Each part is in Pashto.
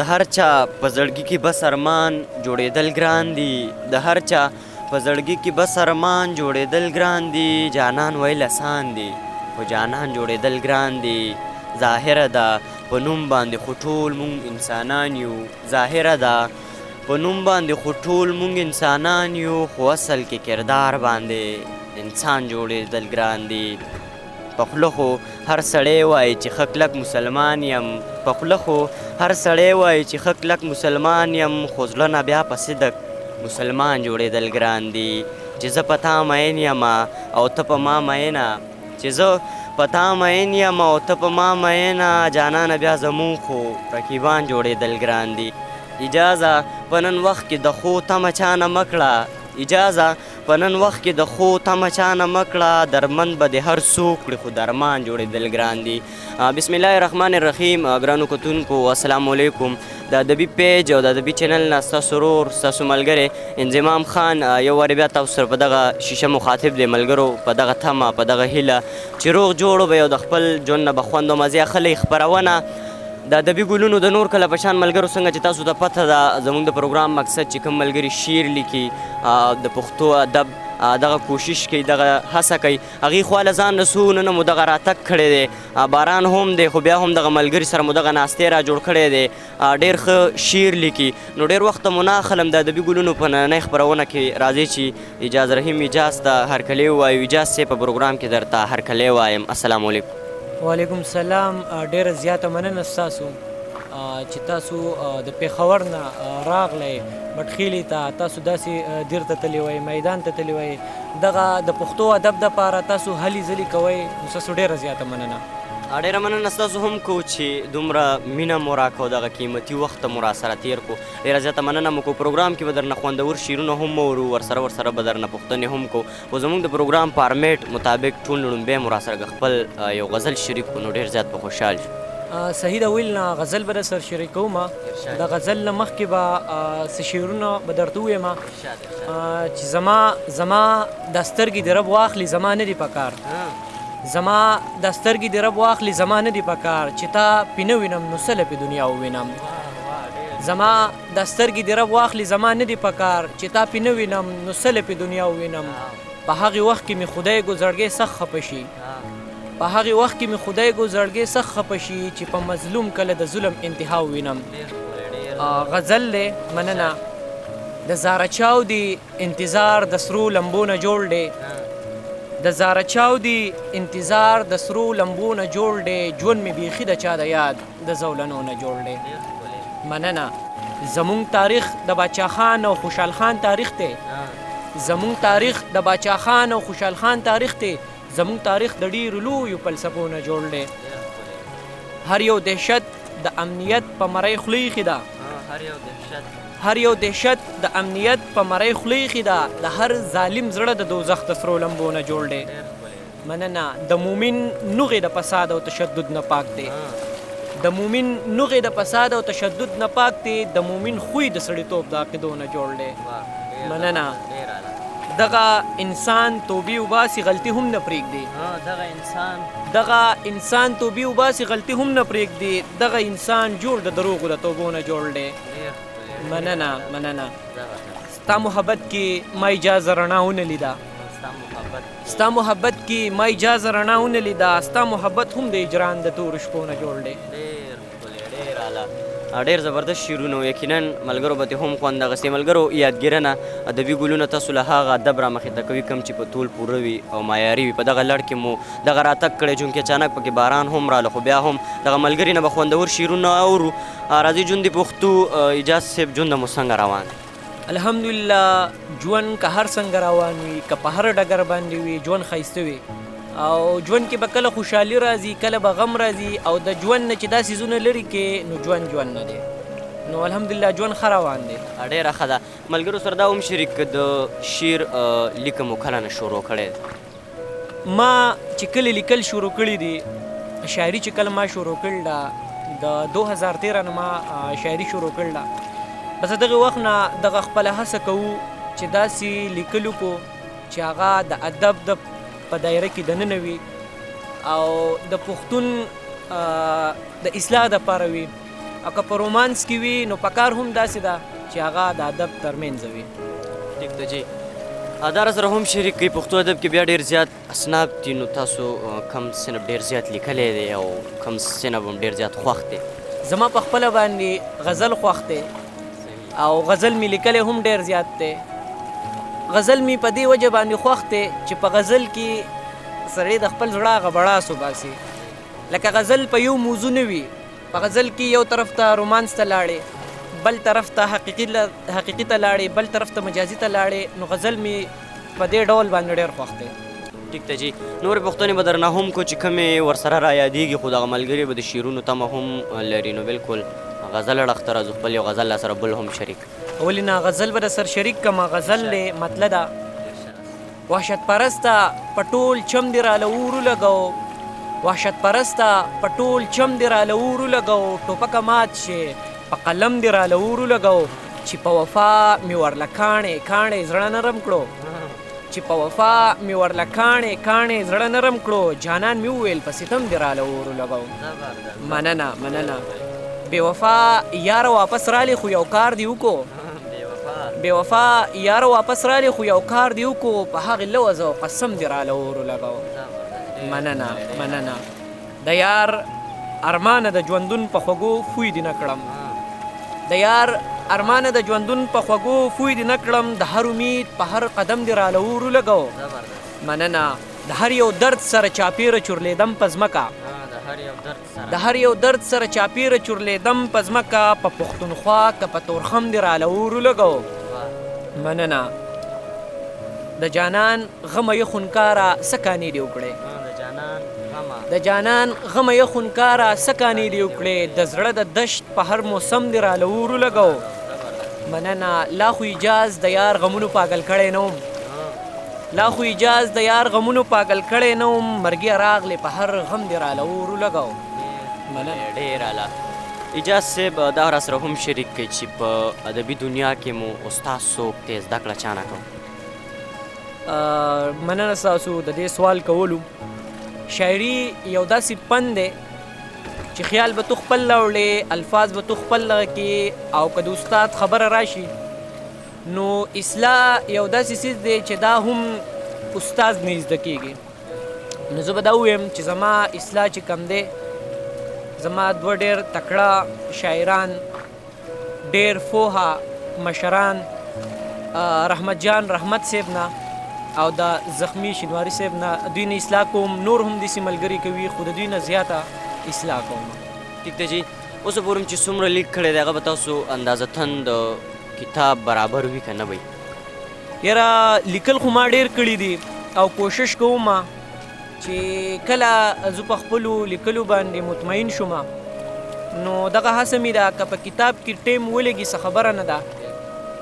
د هر چا په زړګي کې بس ارمان جوړېدل ګران دي، د هر چا په زړګي کې بس ارمان جوړېدل ګران دي، جانان ویل اسان دي خو جانان جوړېدل ګران دي. ظاهره ده په نوم باندې خو ټول مونږ انسانان یو، ظاهره ده په نوم باندې خو ټول مونږ انسانان یو، خو اصل کې کردار باندې انسان جوړېدل ګران دي. په خوله خو هر سړی وایي چې ښه کلک مسلمان یم، په خوله خو هر سړی وایي چې ښه کلک مسلمان یم، خو زړه نه بیا په صدق مسلمان جوړېدل ګران دي. چې زه په تا مین یم او ته په ما مینه، چې زه په تا مین یم او ته په ما مینه، جانانه بیا زمونږ خو رقیبان جوړېدل ګران دي. اجازه په نن وخت کې د ښو تمه چانه مه کړه، اجازه په نن وخت کې د ښو تمه چانه مه کړه، درمند به دې هر څوک کړي خو درمان جوړېدل ګران دي. بسم الله الرحمن الرحیم. ګرانو کتونکو السلام علیکم. د ادبي پیج او د ادبي چینل نه ستاسو ورور ستاسو ملګری انضمام خان یو وارې بیا تاسو سره په دغه شیشه مخاطب دی. ملګرو په دغه تمه په دغه هیله چې روغ جوړ به یو د خپل ژوند نه به خوند او مزې اخلئ. خپرونه د ادبي ګلونو د نور کله په شان ملګرو څنګه چې تاسو ته پته ده، زموږ د پروګرام مقصد چې کوم ملګري شعر لیکي، د پښتو ادب دغه کوشش کوي، دغه هڅه کوي، هغې خوا له ځان رسو. نن مو دغه راتګ کړی دی، باران هم دی خو بیا هم دغه ملګري سره مو دغه ناستې را جوړ کړی دی. ډېر ښه شعر لیکي، نو ډېر وخت مو نه اخلم. د ادبي ګلونو په نننۍ خپرونه کې راځئ چې اجاز رحیم اجاز ته هرکلی ووایو. اجاز صاحب په پروګرام کې درته هرکلی وایم. السلام علیکم. وعلیکم السلام. ډیره زیاته مننه ستاسو چې تاسو د پېښور نه راغلی بټخیلې ته، تاسو داسې دیر ته تللی وای، میدان ته تللی وای، دغه د پښتو ادب دپاره تاسو هلې ځلې کوئ، نو ستاسو ډیره زیاته مننه. ډیره مننه ستاسو هم کوو چې دومره مینه مو راکړه او دغه قیمتي وخت مو راسره تیر کړو. ډیره زیاته مننه مو کوو. پروګرام کې به درنه خوندور شعرونه هم اورو، ورسره به درنه پوښتنې هم کوو، خو زموږ د پروګرام فارمیټ مطابق ټول ړومبی مو راسره که خپل یو غزل شریک کړو نو ډېر زیات به خوشحال شو. صحیح ده ویل نه غزل به درسره شریکوم. د غزل نه مخکې به څه شعرونه به درته ووایم چې زما دا سترګې د رب واخلي زما نه دي پکار، زما دا سترګې د رب واخلي زما نه دي پکار، چې تا پې نه وینم نو څه له پې دنیا ووینم. زما دا سترګې دې رب واخلي زما نه دي پکار، چې تا پې نه وینم نو څه له پې دنیا ووینم. په هغې وخت کې مې خدای ګو زړګی سخت خپه شي، په هغې وخت کې مې خدای ګو زړګی سخت خپه شي، چې په مظلوم کله د ظلم انتها ووینم. غزل دی. مننه. د زاره چاو دی انتظار د سرو لمبو نه جوړ دی، د زاره چاو دی انتظار د سرو لمبو نه جوړ دی، ژوند مې بیخي د چا د یاد د زولنو نه جوړ دی. مننه. زمونږ تاریخ د باچا خان او خوشحال خان تاریخ دی، زمونږ تاریخ د باچا خان او خوشحال خان تاریخ دی، زمونږ تاریخ د ډیرو لویو فلسفو نه جوړ دی. هر یو دهشت د امنیت په مرۍ خوله ایښې ده، هر یو دهشت د امنیت په مرۍ خوله ایښې ده، د هر ظالم زړه د دوزخ د سرو لمبو نه جوړ دی. مننه. د مومن نوغې د فساد او تشدد نه پاک دی، د مومن نوغې د فساد او تشدد نه پاک دی، د مومن خوی د سړیتوب د عقیدو نه جوړ دی. مننه. دغه انسان توبې وباسي غلطي هم نه پرېږدي، دغه انسان توبې وباسي غلطي هم نه پرېږدي، دغه انسان جوړ د دروغو د توبو نه جوړ دی. مننه. مننه. ستا محبت کې ما اجازه رڼا ونه لیده، ستا محبت کې ما اجازه رڼا ونه لیده، ستا محبت هم د هجران د تورو شپو نه جوړ دی. ډېر ښکلی، ډېر اعلی، ډېر زبردست شعرونه وو. یقینا ملګرو به ترې هم خوند اخیستی. ملګرو یادګیرنه ادبي ګلونه تاسو له هغه ادب رامخې ته کوي کوم چې په تول پوره وي او معیاري وي. په دغه لړ کې مو دغه راتګ کړی، چونکې اچانک پکې باران هم راله، خو بیا هم دغه ملګري نه به خوندور شعرونه اورو. راځئ ژوند پښتو. اجاز صاحب ژوند مو څنګه روان دی؟ الحمدلله ژوند که هر څنګه روان وي، که په هر ډګر باندې وي، ژوند ښایسته وي. او ژوند کې به کله خوشحالي راځي، کله به غم راځي، او د ژوند نه چې دا څیزونه لرې کې نو ژوند ژوند نه دی. نو الحمدلله ژوند ښه روان دی. ډېره ښه ده. ملګرو سره دا هم شریک که د شعر لیکه مو کله نه شروع کړی دی؟ ما چې کله لیکل شروع کړي دي، شاعري چې کله ما شروع کړل ده، د 2013 نه ما شاعري شروع کړل ده، بس دغه وخت نه دغه خپله هڅه کوو چې داسې لیکل وکړو چې هغه د ادب د په دایره کې دننه وي او د پښتون د اصلاح دپاره وي. او که په رومانس کې وي نو پکار هم داسې ده چې هغه د ادب ترمنځ وي. ټیک ده جی. دا راسره هم شریک کړئ، پښتو ادب کې بیا ډېر زیات اصناف دي، نو تاسو کوم صنف ډېر زیات لیکلی دی او کوم صنف هم ډېر زیات خوښ دی؟ زما په خپله باندې غزل خوښ دی او غزل مې لیکلی هم ډېر زیات دی. غزل مې په دې وجه باندې خوښ دی چې په غزل کې سړی د خپل زړه هغه بړاس وباسي. لکه غزل په یو موضوع نه وي، په غزل کې یو طرف ته رومانس ته لاړې، بل طرف ته حقیقي حقیقي ته لاړې، بل طرف ته مجازي ته لاړې، نو غزل مې په دې ډول باندې ډېر خوښ دی. ټیک ده جی. نورې پوښتنې به درنه هم کو چې کومې ورسره را یادېږي، خو دغه ملګري به د شعرونو تمه هم لري، نو بالکل غزل اړخ ته راځو، خپل یو غزل سره بل هم شریک. ولې نه، غزل به در سره شریک کړم. غزل دی مطلع ده. وحشت پرسته په ټول چم دې راله اور ولګو، وحشت پرسته په ټول چم دې راله اور ولګو، ټوپکه مات شي په قلم دې راله اور ولګو، چې په وفا مې ورله کاڼی کاڼی زړه نرم کړو، چې په وفا مې ورله کاڼی کاڼی زړه نرم کړو، جانان مې وویل په ستم دې راله اور ولګو. مننه مننه. بې وفا یاره واپس رالې خو یو کار دې وکړو، بې وفا یاره واپس رالې خو یو کار دې وکړو، په هغې لوظ او قسم دې راله اور ولګو. مننه مننه. د یار ارمانه د ژوندون په خوږو فوی دې نه کړم، د یار ارمانه د ژوندون په خوږو فوی دې نه کړم، د هر امید په هر قدم دې راله اور ولګو. مننه. د هر یو درد سره چاپیره چورلېدم په ځمکه، د هر یو درد سره چاپیره چورلېدم په ځمکه، په پښتونخوا که په تورخم دې راله اور ولګو. مننه. د جانان غمه یې خونکاره څه کانې دې وکړې، د جانان غمه یې خونکاره څه کانې دې وکړې، د زړه د دشت په هر موسم دې راله اور ولګو. مننه. لا خو اجاز د یار غمونو پاګل کړی نه وم، لا خو اجاز د یار غمونو پاګل کړی نه وم، مرګیه راغلې په هر غم دې راله اور ولګو. مننه. ډېر اعلی. اجاز صاحب دا راسره هم شریک کړئ چې په ادبي دنیا کې مو استاد څوک دی، زده کړه چا نه کوم؟ مننه ستاسو د دې سوال کولو. شاعري یو داسې پن دی چې خیال به تو خپل راوړې، الفاظ به تو خپل دغه کې، او که د استاد خبره راشي نو اصلاح یو داسې څیز دی چې دا هم استاد نه زده کېږي. نو زه به دا ووایم چې زما اصلاح چې کم دی، زما دوه ډېر تکړه شاعران، ډېر فوهه مشران، رحمت جان رحمت صاحب نه او د زخمی شینواری صاحب نه، دوی نه اصلاح کوم. نور هم داسې ملګري کوي، خو د دوی نه زیاته اصلاح کوم. ټیک ده جی. اوس پورې چې څومره لیک کړی دی هغه به تاسو اندازتاً د کتاب برابر وي که نه وي؟ یاره لیکل خو ما ډېر کړي دي او کوشش کوم چې کله زه په خپلو لیکلو باندې مطمئن شوم، نو دغه هڅه مې ده که په کتاب کې ټیم ولګي څه خبره نه ده،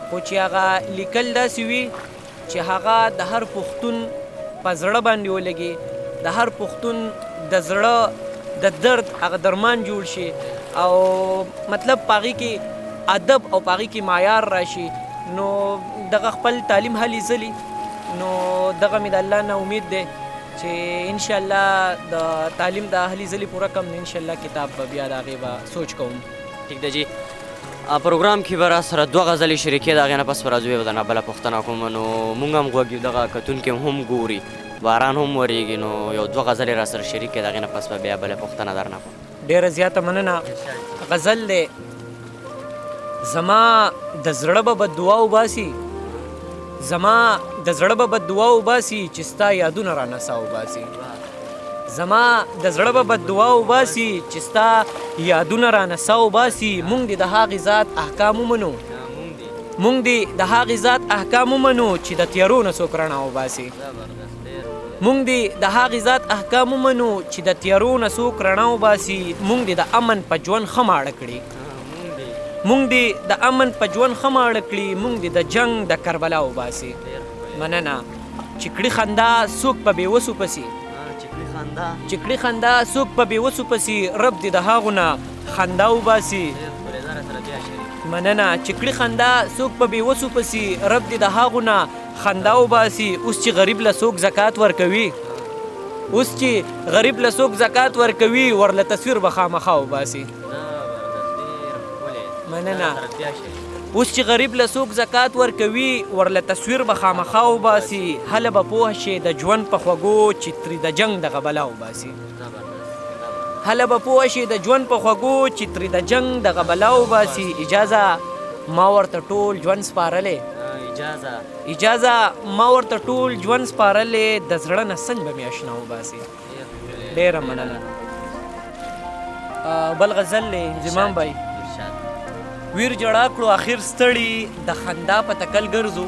خو چې هغه لیکل داسې وي چې هغه د هر پښتون په زړه باندې ولګي، د هر پښتون د زړه د درد هغه درمان جوړ شي، او مطلب په هغې کې ادب او په هغې کې معیار راشي. نو دغه خپل تعلیم هلې ځلې، نو دغه مې د الله نه امید دی چې انشاءالله د تعلیم د هلې ځلې پوره کړم، نو انشاءالله کتاب به بیا د هغې به سوچ کوم. ټیک ده جی. پروګرام کې به راسره دوه غزلې شریکې، د هغې نه پس به راځو، بیا به درنه بله پوښتنه کوم. نو موږ هم غوږ یو، دغه کتونکي هم ګوري، باران هم ورېږي، نو یو دوه غزلې راسره شریکې، د هغې نه پس به بیا بله پوښتنه درنه کوم. ډېره زیاته مننه. غزل دی. زما د زړه به بد دعا وباسي، زما د زړه به بد دعا وباسي چې ستا یادونه رانه سا وباسي، زما د زړه به بد دعا وباسي چې ستا یادونه رانه سا وباسي. مونږ دې د هغې ذات احکام ومنو، مونږ دې د هغې ذات احکام ومنو چې د تیارو نه څوک رڼا وباسي، مونږ دې د هغې ذات احکام ومنو چې د تیارو نه څوک رڼا وباسي. مونږ دې د امن په ژوند ښه ماړه کړي، مونږ دې د امن په ژوند ښه ماړه کړي، مونږ دې د جنګ د کربلا وباسي. مننه. چې کړي خندا څوک په بې وسو پسې، چې کړي خندا څوک په بې وسو پسې، رب دې د هغو نه خندا وباسي. مننه. چې کړي خندا څوک په بې وسو پسې، رب دې د هغو نه خندا وباسي. اوس چې غریب له څوک زکات ورکوي، اوس چې غریب له څوک زکات ورکوي، ورله تصویر به خامخا وباسي. مننه. اوس چې غریب له څوک زکات ورکوي، ورله تصویر به خامخا وباسي، هله به پوه شي د ژوند په خوږو چې ترې د جنګ دغه بلا وباسي. هله به پوه شي د ژوند په خوږو چې ترې د جنګ دغه بلا وباسي. اجازه ما ورته ټول ژوند سپارلی، اجازه ما ورته ټول ژوند سپارلی، د زړه نه څنګه به مې اشنا وباسي. ډېره مننه. بل غزل دی انضمام بای. ویر جړا کړو اخر ستړي د خندا په تکل ګرځو،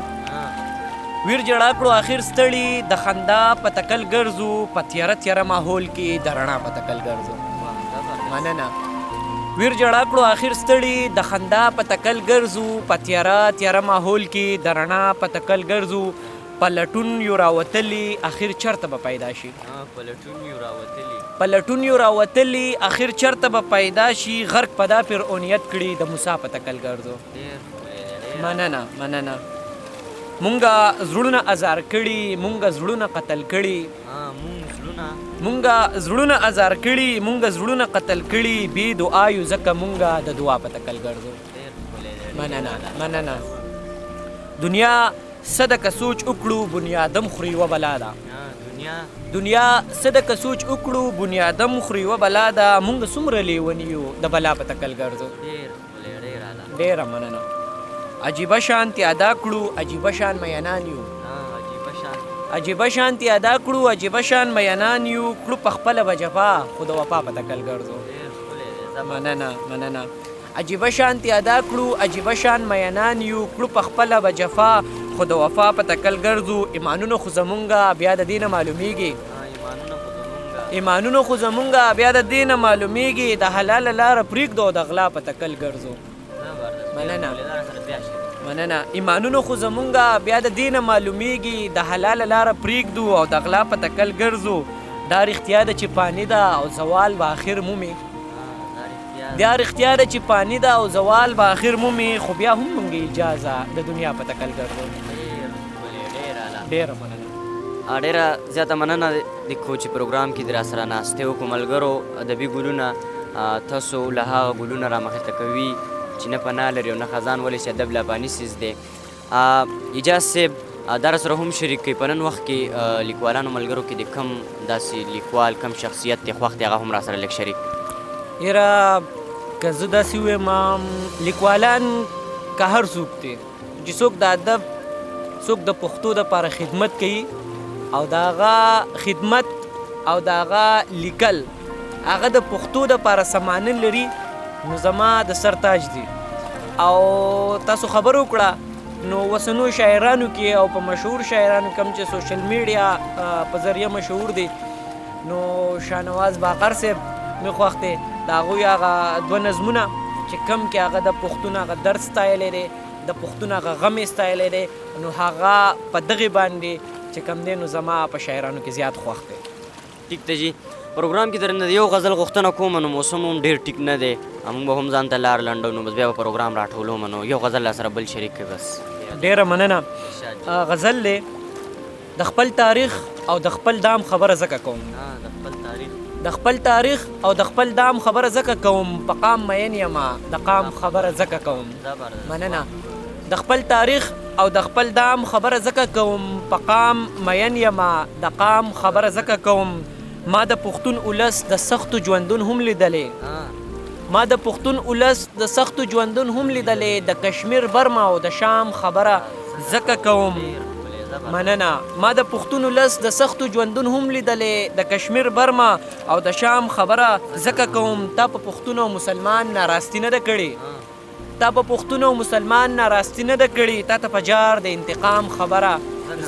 ویر جړا کړو اخر ستړي د خندا په تکل ګرځو، په تیاره تیاره ماحول کې د رڼا په تکل ګرځو. مننه. ویر جړا کړو اخر ستړي د خندا په تکل ګرځو، په تیاره تیاره ماحول کې د رڼا په تکل ګرځو، په لټون یو راوتلی اخر چرته به پیدا شي، په لټون یو راوتلی اخر چرته به پیدا شي، غرق په دا فرعونیت کړي د موسی په تکل ګرځو. مننه مننه. مونږه زړونه ازار کړي، مونږه زړونه قتل کړي، مونږه زړونه ازار کړي، مونږه زړونه قتل کړي، بې دعا یو ځکه مونږه د دعا په تکل ګرځو. مننه مننه. دنیا صدقه سوچ وکړو بنیادم خوري یوه بلا ده، دنیا صدقه سوچ وکړو بنیادم خوري یوه بلا ده، مونږ څومره لیوني یو د بلا په تکل ګرځو. ډېره مننه. عجیبه شانتي ادا کړو، عجیبه شان میینان یو، عجیبه شانتي ادا کړو، عجیبه شان میینان یو، کړو په خپله به جفا خو د وفا په تکل ګرځو. مننه مننه. عجیبه شانتي ادا کړو، عجیبه شان میینان یو، کړو په خپله به جفا خو د وفا په تکل ګرځو. ایمانونه خو زمونږه بیا د دې نه معلومیږي، ایمانونه خو زمونږه بیا د دې نه معلومیږي، د حلاله لاره پرېږدو او د غلا په تکل ګرځو. مننه مننه. ایمانونه خو زمونږه بیا د دې نه معلومیږي، د حلاله لاره پرېږدو او د غلا په تکل ګرځو. دا رښتیا ده چې پانی ده او زوال به آخر مومي، دا رښتیا ده چې پانی ده او زوال به آخر مومي، خو بیا هم مونږ اجازه د دنیا په تکل ګرځو. ډېره مننه. ډېره زیاته مننه د کو چې پروګرام کې د راسره ناستې وکړو. ملګرو، ادبي ګلونه تاسو له هغه ګلونه رامخې ته کوي چې نه پناه لري او نه خزان، ولې چې ادب لا پاني څیز دی. اجاز صاحب دا راسره هم شریک کړئ، په نن وخت کې لیکوالانو ملګرو کې د کم داسې لیکوال کم شخصیت دی خوښ دی، هغه هم راسره لږ شریک. یاره که زه داسې ووایم، لیکوالان که هر څوک دی چې څوک د ادب، څوک د پښتو دپاره خدمت کوي او د هغه خدمت او د هغه لیکل هغه د پښتو دپاره سمانه لري، نو زما د سر تاج دی. او تاسو خبر وکړه نو وسنو شاعرانو کې او په مشهور شاعرانو کم چې سوشل میډیا په ذریعه مشهور دي، نو شاهنواز باقر صاحب مې خوښ دی. د هغوی هغه دوه نظمونه چې کم کې هغه د پښتون هغه درد ستایلی دی، د پښتون هغه غم یې ستایلی دی، نو هغه په دغې باندې چې کم دی نو زما په شاعرانو کې زیات خوښ دی. ټیک دی جي. پروګرام کې درنه یو غزل غوښتنه کوم، نو موسم هم ډېر ټیک نه دی، موږ به هم ځان ته لار لنډو، نو بس بیا به پروګرام راټولوم، نو یو غزل راسره بل شریک کړئ بس. ډېره مننه. غزل دی د خپل تاریخ او د خپل دام خبره ځکه کوم، د خپل تاریخ او د خپل دام خبره ځکه کوم، په قام مین یم د قام خبره ځکه کوم. مننه. د خپل تاریخ او د خپل دام خبره ځکه کوم، په قام مین یم د قام خبره ځکه کوم. ما د پښتون ولس د سختو ژوندون هم لیدلی، ما د پښتون ولس د سختو ژوندون هم لیدلی، د کشمیر برما او د شام خبره ځکه کوم. مننه. ما د پښتون ولس د سختو ژوندون هم لیدلی، د کشمیر برما او د شام خبره ځکه کوم. تا په پښتون او مسلمان ناراستي نه ده کړې، تا په پښتون او مسلمان ناراستي نه ده کړې، تا ته په جار د انتقام خبره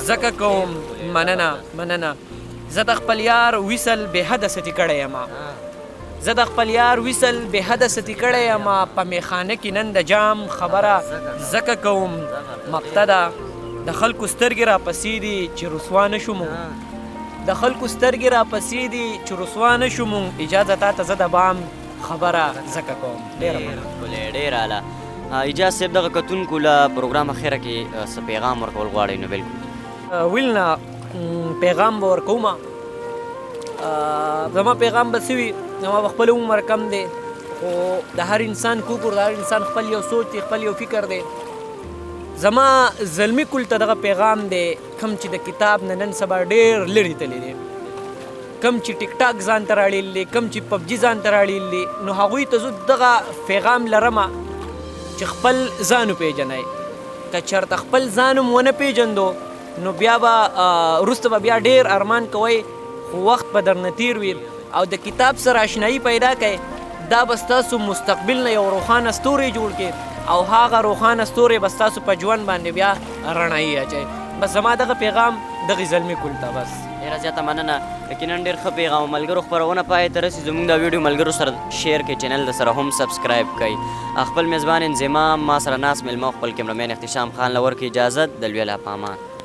ځکه کوم. مننه مننه. زه د خپل یار وصل بې حده ستي کړی یم، زه د خپل یار وصل بې حده ستي کړی یم، په میخانه کې نن د جام خبره ځکه کوم. مقطع ده د خلکو سترګې راپسې دي چې رسوا نه شو مونږ، د خلکو سترګې راپسې دي چې رسوا نه شو مونږ، اجازه تا ته زه د بام خبره ځکه کوم. ډېره مننه. ډېر اعلی. اجاز صاحب دغه کتونکو له پروګرام اخره کې څه پیغام ورکول غواړئ؟ نو بالکل. ویل نه پیغام به ورکوم. زما پیغام به څه وي؟ زما به خپل عمر کم دی، خو د هر انسان کوکر، د هر انسان خپل یو سوچ دی، خپل یو فکر دی. زما زلمی کل ته دغه پیغام دی، کوم چې د کتاب نه نن سبا ډېر لرې تللی دی، کوم چې ټیک ټاک ځان ته راړیل دی، کوم چې پبجي ځان ته راړیل دی، نو هغوی ته زه دغه پیغام لرم چې خپل ځان وپېژنئ. که چېرته خپل ځان هم ونه پېژندو نو بیا به وروسته به بیا ډېر ارمان کوئ، خو وخت به درنه تېر وي. او د کتاب سره آشنایي پیدا کړئ، دا به ستاسو مستقبل نه یو روښانه ستوری جوړ کړي او هغه روښانه ستوری به ستاسو په ژوند باندې بیا رڼایي اچوي. بس زما دغه پیغام دغې زلمي کل ته بس. ډېره زیاته مننه، یقینا ډېر ښه پیغام. ملګرو، خپرونه پای ته رسي. زموږ دا ویډیو ملګرو سره share کړئ، چینل د سره هم subscribe کړئ. خپل میزبان انضمام، ما سره ناست مېلمه، خپل کیمرمین احتشام خان له ورکړئ اجازت. د لوی الله په امان.